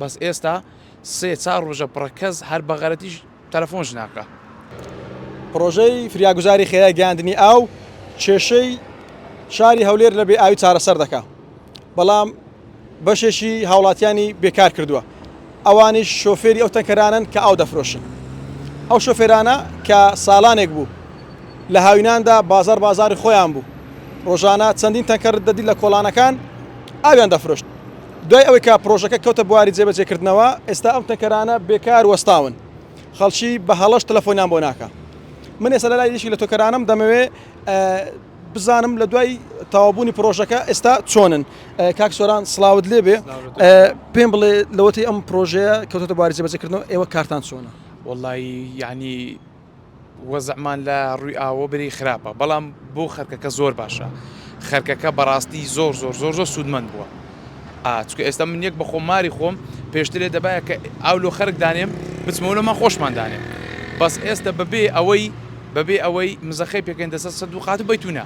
بەس ئێستا سێ چار ڕۆژە پڕە کەس هەر بە غەرەتیش تەلەفۆنش ناکا. پڕۆژەی فریاگوزاری خێرای گەیاندنی ئاو کێشەی شاری هەولێر لە بێ ئاوی چارەسەر دەکا، بەڵام بەشێکی هاوڵاتیانی بێکار کردووە، ئەوانیش شۆفێری ئەو تەنکەرانەن کە ئاو دەفرۆشن. ئەو شۆفێرانە کە ساڵانێک بوو لە هاویناندا بازاڕ بازاڕی خۆیان بوو، ڕۆژانە چەندین تەنکەرت دەدیت لە کۆڵانەکان ئاویان دەفرۆشت. دوای ئەوەی کە پڕۆژەکە کەوتە بواری جێبەجێکردنەوە، ئێستا ئەم تەنکەرانە بێکار وەستاون، خەڵکی بە هەڵەش تەلەفۆنیان بۆ ناکا. من ئێستا لەلای یەکێک لە تۆکەرانەم دەمەوێ بزانم لە دوای تەواوبوونی پڕۆژەکە ئێستا چۆنن. کاک سۆران سڵاوت لێبێ، پێم بڵێ لەوەتەی ئەم پڕۆژەیە کەوتۆتە بواری جێبەجێکردنەوە ئێوە کارتان چۆنە؟ وەڵایی یانی وەزعمان لە ڕووی ئاوە بری خراپە بەڵام بۆ خەرکەکە زۆر باشە خەرکەکە بەڕاستی زۆر زۆر زۆر زۆر سوودمەند بووە چکە ئێستا من یەک بەخۆم ماری خۆم پێشترێ دەبایە کە ئاو لۆ خەرک دانێم بچمەوە لەمان خۆشمان دانێم بەس ئێستا بەبێ ئەوەی بەبێ ئەوەی مزەخەی پێکەین دەسە سەد و قات و بەیتونە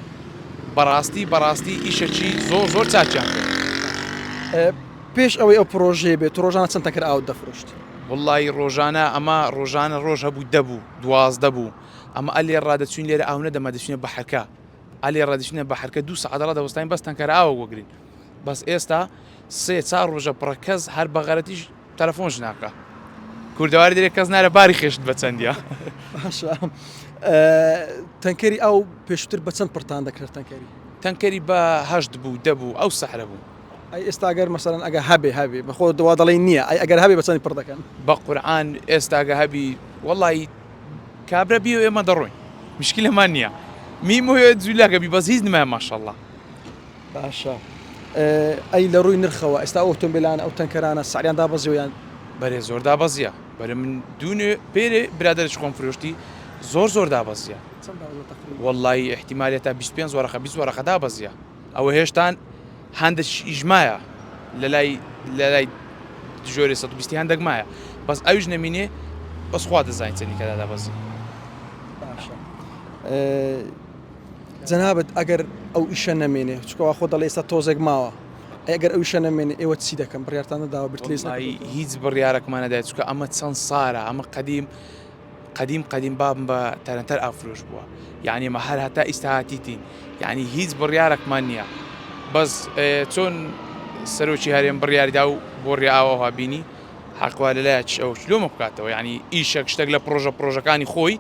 بەڕاستی بەڕاستی ئیشەکی زۆر زۆر چاکیان کرد. پێش ئەوەی ئەو پڕۆژەیە بێت ڕۆژانە چەند تەنکەر ئاوت دەفرۆشت؟ وەڵایی ڕۆژانە ئەمە ڕۆژانە ڕۆژ هەبوو دە بوو 12 بوو ئەمە ئەلێ ڕادەچوین لێرە ئاو نەدەما دەچینە بەحرکە ئەلێ ڕادەچینە بەحرکە دوو سەعات ڕادەوەستاین بەس تەنکەرە ئاوە وەگرین بەس ئێستا سێ چار ڕۆژە پڕە کەس هەر بە غەرەتیش تەلەفۆنش ناکا کوردەواری دەرێ کەس نارە باری خێشت بە چەندە باشە تەنکەری ئاو پێشتر بە چەند پڕتان دەکرد تەنکەری تەنکەری بە هەشت بوو دەبوو ئەو سەحرە بوو ئەی ئێستا گەر مەسەلەن ئەگە هەبێ هەبێ بەخۆ دوا دەڵێی نییە ئەی ئەگەر هەبێ بە چەندی پڕ دەکەن؟ بە قورعان ئێستا گە هەبی وەڵی کابرا بیەوە ئێمە دەڕۆین مشکلەمان نییە میمۆ جولاگە بی بەس هیچ نمایە ماشەڵڵا. باشە ئەی لە ڕووی نرخەوە ئێستا ئەو ئۆتۆمبیلانە ئەو تەنکەرانە سعریان دابەزیوە یان؟ بەرێ زۆر دابەزیە بەرێ من دوونێ پێرێ برادەرێکی خۆم فرۆشتی زۆر زۆر دابەزیە چەند دابەزیوە تەقریبا؟ وەڵی ئیحتیمالە تا 25 وەرەقە 20 وەرەقە دابەزیە ئەوە هێشتان هەندێک ئیش مایە لەلای لەلای ژۆرێ 120 هەندێک مایە بەس ئەویش نەمینێ بەس خوا دەزانین چەندی کەدا دابەزی. باشە جەنابت ئەگەر ئەو ئیشە نەمێنێ چکەوە خۆ دەڵێ ئێستا تۆزێک ماوە ئەگەر ئەو ئیشە نەمێنێ ئێوە چی دەکەن بڕیارتان نەداوە برتلێز هیچ بڕیارێکمان نەدای چونکە ئەمە چەند سارە ئەمە قەدیم قەدیم قەدیم بابم بە تەرەنتەر ئاوفرۆش بووە یعنی ئێمە هەر هەتا ئیستا هاتیتین یعنی هیچ بڕیارێکمان نییە بەس چۆن سەرۆکی هەرێم بڕیاریدا و بۆ ڕێ ئاوەها بینی حەقوا لەلایە ئەو لۆمە بکاتەوە یعنی ئیشەک شتێک لە پرۆژە پرۆژەکانی خۆی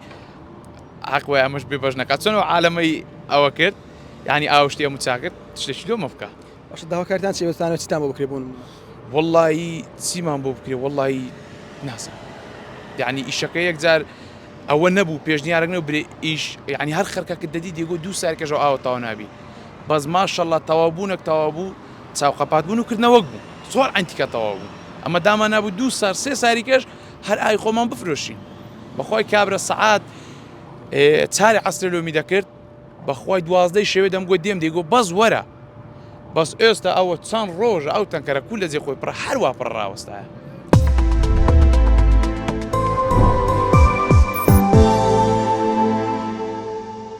حەق وایە ئەمەش بێ بەش نەکات چۆن ئەو عالەمەی ئەوە کرد یعنی ئاوشتی ئەم چاکرد شتێکی لۆمە بکە باشە داواکاریتان چیە بەتانەوە چیتان بۆ بکرێ بۆ نمونە؟ وەڵایی چیمان بۆ بکرێ وەڵایی نازانم یعنی ئیشەکە یەکجار ئەوە نەبوو پێشنیارێک نەبوو برێ ئیش یعنی هەر خەرکەکە دەدی دێگۆ دوو سار کەژەوە ئاوە تەواو نابی بەس ماشەڵڵا تەواو بوونەک تەواو بوو چاوقەپات بوون و کردنەوەک بوو زۆر عەنتیکە تەواو بوو ئەمە دامان نابوو دوو سار سێ ساری کەش هەر ئاوی خۆمان بفرۆشین بەخوای کابرا سەعات چاری عەسرێ لۆمی دەکرد بەخوای دوازدەی شەوێ دەمگۆ دێم دەیگۆ بەس وەرە بەس ئێستا ئەوە چەند ڕۆژە ئەو تەنکەرە کو لە جێ خۆی پڕە هەروا پڕ ڕاوەستایە.